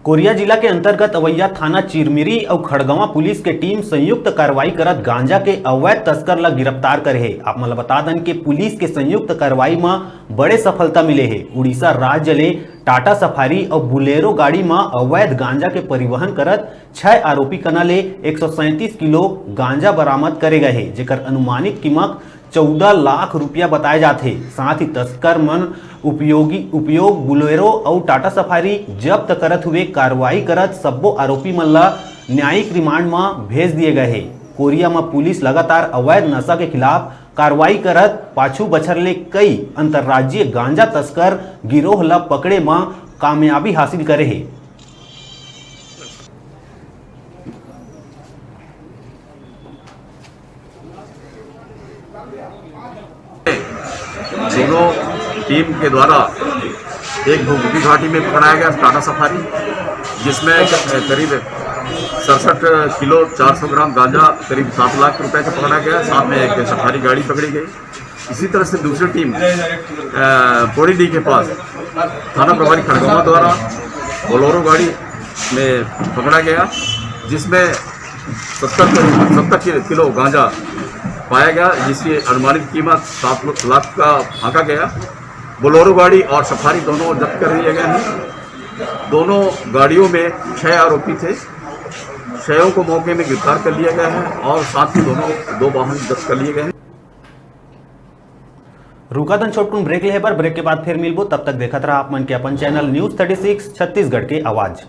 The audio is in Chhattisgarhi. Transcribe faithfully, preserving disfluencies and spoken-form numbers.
कोरिया जिला के अंतर्गत अवैया थाना चिरमिरी अउ खड़गवां पुलिस के टीम संयुक्त कार्रवाई करत गांजा के अवैध तस्कर ल गिरफ्तार करे हे। आप मन ल बता दन के पुलिस के संयुक्त कार्रवाई म बड़े सफलता मिले हे। उड़ीसा राज्य ले टाटा सफारी अउ बुलेरो गाड़ी म अवैध गांजा के परिवहन करत छह आरोपी कना ले एक सौ सैंतीस किलो गांजा बरामद करे गए हे, जेकर अनुमानित कीमत चौदह लाख रुपया बताए जात हे। साथ ही तस्कर मन उपयोगी उपयोग बुलेरो अउ टाटा सफारी जब्त करत हुए कार्रवाई करत सब्बो आरोपी मन ल न्यायिक रिमांड म भेज दिए गए हे। कोरिया म पुलिस लगातार अवैध नशा के खिलाफ कार्रवाई करत पाछू बछर ले कई अंतर्राज्यीय गांजा तस्कर गिरोह ल पकड़े म कामयाबी हासिल करे हे। दोनों टीम के द्वारा एक भूपी घाटी में पकड़ाया गया टाटा सफारी, जिसमें करीब सड़सठ किलो चार सौ ग्राम गांजा करीब सात लाख रुपए का पकड़ा गया। साथ में एक सफारी गाड़ी पकड़ी गई। इसी तरह से दूसरी टीम, अ, पोड़ीडीह के पास थाना प्रभारी खड़गवां द्वारा बोलेरो गाड़ी में पकड़ा गया, जिसमें सत्तर, सत्तर किलो गांजा पाया गया, जिसकी अनुमानित कीमत सात लाख का आंका गया। बोलेरो गाड़ी और सफारी दोनों जब्त कर लिए गए हैं। दोनों गाड़ियों में छह आरोपी थे। छयों को मौके में गिरफ्तार कर लिया गया है और साथ ही दोनों, दो वाहन जब्त कर लिए गए हैं। रुका दन छोटकुन ब्रेक लेहे बर, ब्रेक के बाद फिर मिलबो। तब तक देखत रहा आप मन के अपन channel news thirty six Chhattisgarh के आवाज़।